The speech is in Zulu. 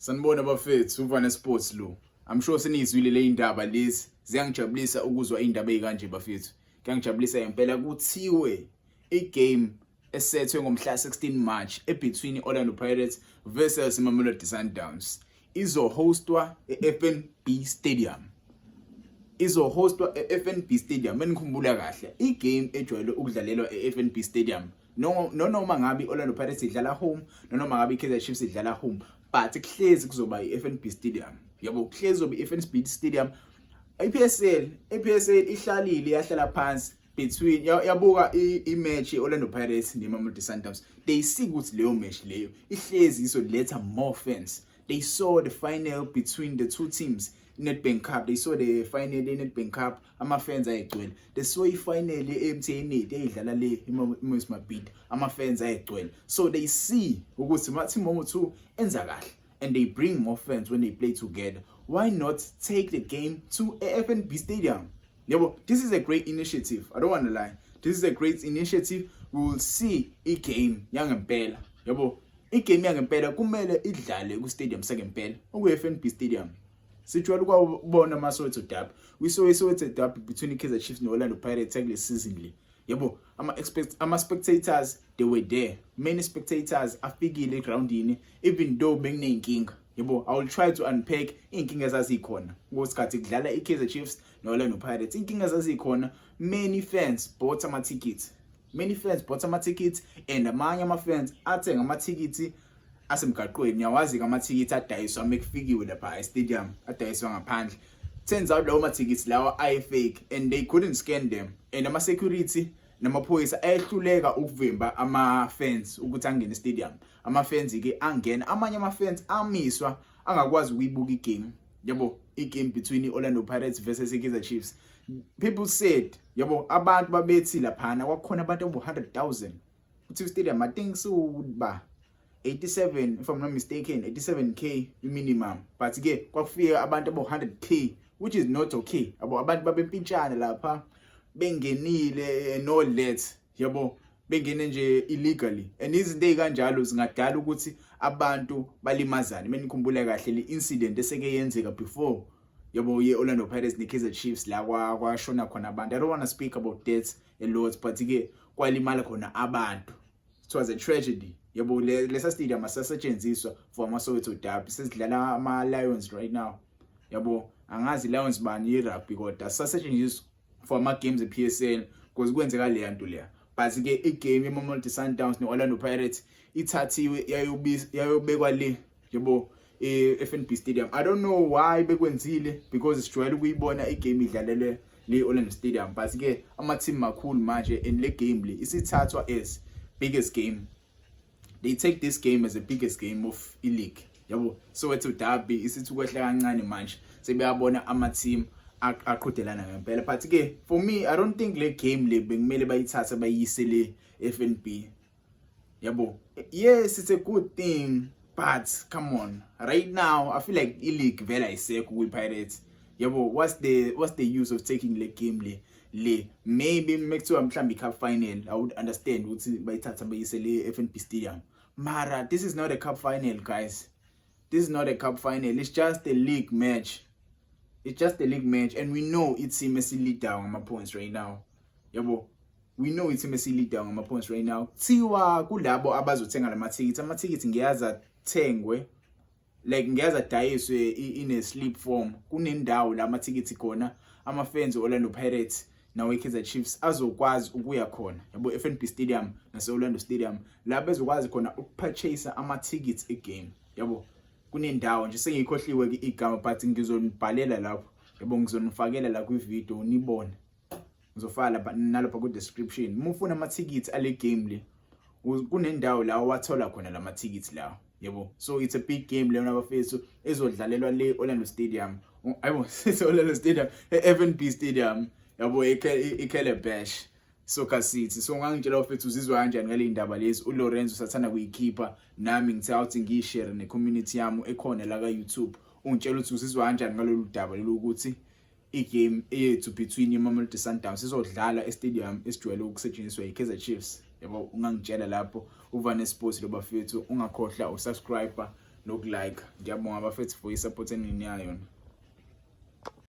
Sanibona bafethu, uVane Sports lo. I'm sure senizwile le indaba lezi. Ziyangijabulisa ukuzwa indaba ezikanje bafethu. Kuyangijabulisa ngempela kuthiwe igame esethwe ngomhla 16 March ebetween Orlando Pirates versus Mamelodi Sundowns izohostwa eFNB Stadium. Izohostwa eFNB Stadium. Enikhumbula kahle, igame ejwayele ukudlalelwa eFNB Stadium no noma ngabe iOrlando Pirates idlala home noma ngabe iKaizer Chiefs idlala home, but kuhlezi kuzoba iFNB Stadium, yabo. Kuhlezi kuzoba iFNB Stadium. iPSL ihlalile, yahlala phansi between, yabuka i-match i-Orlando Pirates neMamelodi Sundowns. They see ukuthi leyo match leyo ihlezi izoletha more fans. They saw the final between the two teams, Nedbank Cup. They saw the final ye-Nedbank Cup, ama-fans ayegcwele. They saw i-final ye-MTN 8 eyidlala le iMoses Mabhida, ama-fans ayegcwele. So they see ukuthi ma-team omu-two enza kahle and they bring more fans when they play together. Why not take the game to a FNB Stadium, yabo? This is a great initiative, I don't want to lie, this is a great initiative. We will see i-game yangempela, yabo. Igame yangempela kumele idlale ku stadium sangempela, okuyi FNB Stadium. Sijwayele ukubona ama-Soweto derby. We saw i-Soweto derby between i-Kaizer Chiefs ne-Orlando Pirates kule season le, yabo. Ama-spectators, they were there, many spectators afikile egroundini even though bekuney'nkinga, yabo. I will try to unpack iy'nkinga ezazikhona ngosikhathi kudlala i-Kaizer Chiefs ne-Orlando Pirates, iy'nkinga ezazikhona. Many fans bought ama-tickets, many fans bought ama-tickets, and amanye ama-fans athenga amathikithi asemgaqweni. Niyawazi-ke amathikithi adayiswa mekufikiwe lapha e-stadium, adayiswa ngaphandle. Turns out lawo mathikithi lawa aye-fake and they couldn't scan them, and ama-security namaphoyisa ayehluleka ukuvimba ama-fans ukuthi angene e-stadium. Ama-fans ke angena, amanye ama-fans amiswa angakwazi ukuyibuka igame, yabo, igame between i-Orlando Pirates versus i-Kaizer Chiefs. People said, yabo, abantu babethi laphana kwakukhona abantu abu 100,000 kuthi stadium, I think so ba 87, if I'm not mistaken, 87K minimum, but ke kwakufika abantu abo 100K, which is not okay, yabo. Abantu babempintshana lapha bengenile no let, yabo, bengene nje illegally, and izinto ezikanjalo zingadala ukuthi abantu balimazane. Menikhumbula kahle le incident eseke yenzeka before, yabo, ye Orlando Pirates ne Kaizer Chiefs, la kwashona khona abantu. I don't want to speak about deaths a lot, but ke kwalimala khona abantu. It was a tragedy, yabo. Lesa stadium asasetshenziswa for ama Soweto derby, sesidlala ama Lions right now, yabo. Angazi Lions bani, i-rugby, kodwa asasetshenziswa for ama games e-PSL because kwenzeka le nto leya. But ke igame yeMamelodi Sundowns neOrlando Pirates ithathiwe yayobekwa le, yabo, e-FNB Stadium. I don't know why bekwenzile because sijwayele ukuyibona igame idlalelwe le Orlando Stadium, but ke ama team makhulu manje and le game le isithathwa as biggest game. They take this game as the biggest game of i-league, yabo. Soweto derby isithi ukwehla kancane manje, sebeyabona ama team aqhudelana ngempela. But ke for me, I don't think le game le bekumele bayithathe bayise le FNB, yabo. Yes, it's a good thing, but come on, right now I feel like i-league vele ayisekho kwi-Pirates, yabo. What's the use of taking le game le? Maybe mekuthiwa mhlawumbe i-cup final, I would understand ukuthi bayithatha bayise le FNB Stadium. Mara this is not a cup final, guys. This is not a cup final, it's just a league match. It's just a league match, and we know i-team esileadayo ngama points right now, yabo. We know i-team esileadayo ngama points right now. Kuthiwa kulabo abazothenga lamathikithi, amathikithi ngiyazi athengwe, like ngiyazi adayiswe in a slip form. Kunendawo la amathikithi khona, ama-fans Orlando Pirates nawe Kaizer Chiefs azokwazi ukuya khona, yabo, FNB Stadium nase Orlando Stadium, la bezokwazi khona ukupurchase ama-tickets egame, yabo. Kunendawo nje, sengikhohliwe ke igama, but ngizonibhalela lapho, yabo, ngizonifakela la kwi-video nibone, ngizofaka lapha nalapha ku description. Uma ufuna amathikithi ale game le, kunendawo la owathola khona lamathikithi lawo, yabo. So it's a big game leyo nabafethu, ezodlalelwa le Orlando Stadium, ayibo, Orlando Stadium, e-FNB Stadium, yabo, iCalabash Soccer City. So ungangitshela bafethu, uzizwa kanjani ngale ndaba lezi uLorenzo sathanda kuyikhipha? Nami ngithe awuthi ngiyishare necommunity yami ekhona la ka YouTube. Ungitshela ukuthi uzizwa kanjani ngalolu daba lolu, ukuthi igame eyethu between iMamelodi Sundowns izodlala estadium esijwayele ukusetshenziswa yiKaizer Chiefs, yabo. Ungangitshela lapho. Uvane Sports lo bafethu. Ungakhohlwa usubscribe. Nokulike. Ngiyabonga, bafethu, for i-support eniniya yona.